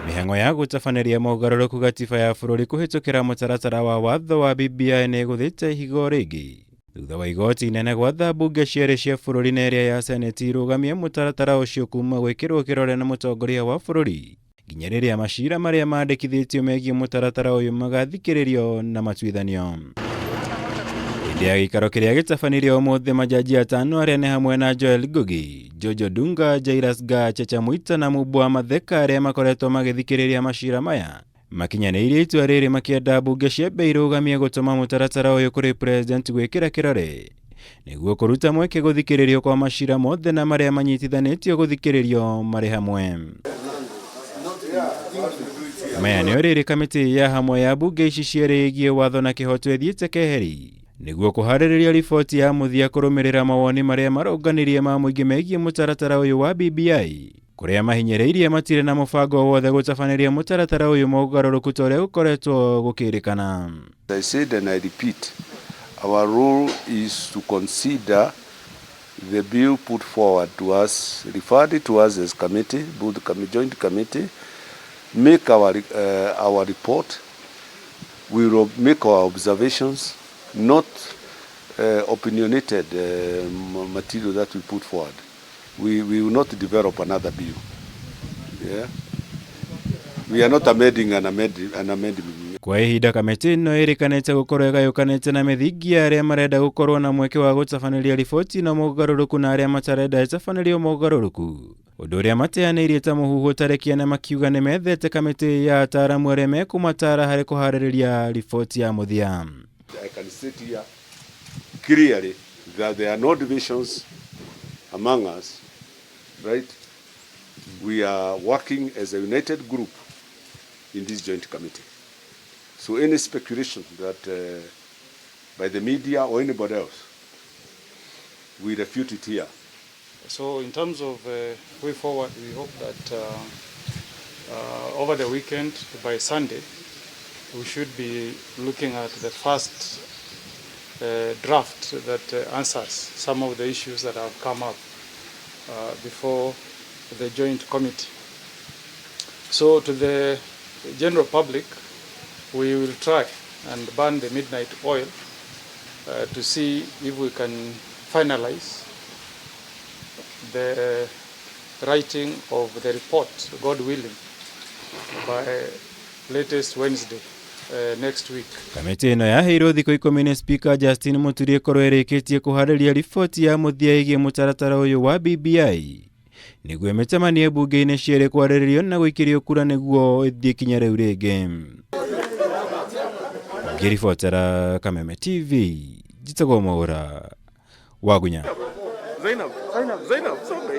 Mĩhang'o ya gũtabanĩria mogarũrũku gatiba ya bũrũri kũhĩtũkĩra mũtaratara wa watho wa BBI nĩ ĩgũthĩte ihiga rĩngĩ thutha wa igoti inene gwatha mbunge cierĩ cia bũrũri na ĩrĩa ya seneti irũgamie mũtaratara ũcio kuma gwĩkĩrwo kĩrore na mũtongoria wa bũrũri nginya rĩrĩa macira marĩa mandĩkithĩtio megiĩ mũtaratara ũyũ magathikĩrĩrio na matuithanio. Hĩndĩ ya gĩikaro kĩrĩa gĩtabanirio ũmũthĩ, majaji atano arĩa nĩ hamwe na Joel Ngugi, Jojo Dunga, Jairus Gachecha Mwita na Mumbua Matheka, arĩa makoretwo magĩthikĩrĩria macira maya, makinyanĩirie itua rĩrĩ makĩenda mbunge ciambe irũgamie gũtũma mũtaratara ũyũ kũrĩ president gwĩkĩra kĩrore nĩguo kũruta mweke gũthikĩrĩrio kwa macira mothe na marĩa manyitithanĩtio gũthikĩrĩrio marĩ hamwe. Maya nĩo rĩrĩ kamĩtĩ ya hamwe ya mbunge ici cierĩ ĩgiĩ watho na kĩhoto ĩthiĩte keheri nĩguo kũharĩrĩria riboti ya mũthia kũrũmĩrĩra mawoni marĩa maronganirie ma mũingĩ megiĩ mũtaratara ũyũ wa BBI, kũrĩa mahinyĩrĩirie matirĩ na mũbango wothe gũtabanĩria mũtaratara ũyũ mogarũrũku ta ũrĩa gũkoretwo gũkĩrĩkana. I said and I repeat, our role is to consider the bill put forward to us, referred to us as committee, both joint committee, make our report, we will make our observations, not opinionated material that we put forward. We will not develop another bill. Yeah? We are not amending an amendment. Kwa ihinda kamĩtĩ ĩno ĩrĩkanĩte gũkorwo ĩgayũkanĩte na mĩthingi ya arĩa marenda gũkorwo na mweke wa gũtabanĩria riboti na mogarũrũku na arĩa matarenda ĩtabanĩrio mogarũrũku, ũndũ ũrĩa mateanĩirie ta mũhuhu ũtarĩ na makiuga nĩ methete kamĩtĩ ya ataaramu arĩa mekũmatara harĩ kũharĩrĩria riboti ya mũthia. I can state here clearly that there are no divisions among us, right? We are working as a united group in this joint committee. So any speculation that by the media or anybody else, we refute it here. So in terms of way forward, we hope that over the weekend, by Sunday, we should be looking at the first draft that answers some of the issues that have come up before the joint committee. So to the general public, we will try and burn the midnight oil to see if we can finalize the writing of the report, God willing, by latest Wednesday next week. Kamĩtĩ ĩno yaheirwo thikũ 10 nĩ Speaker Justin Muturi ĩkorwo ĩrĩkĩtie kũharĩria riboti ya mũthia ĩgiĩ mũtaratara ũyũ wa BBI nĩguo ĩmĩtemanie mbunge-inĩ cierĩ kwarĩrĩrio na gũikĩrio kura nĩguo ĩthiĩ kinya rĩu rĩngĩ. Ngĩribotera Kameme TV, njĩtagwo Mwaũra Wagunya. Zainab, Zainab, Zainab, sorry.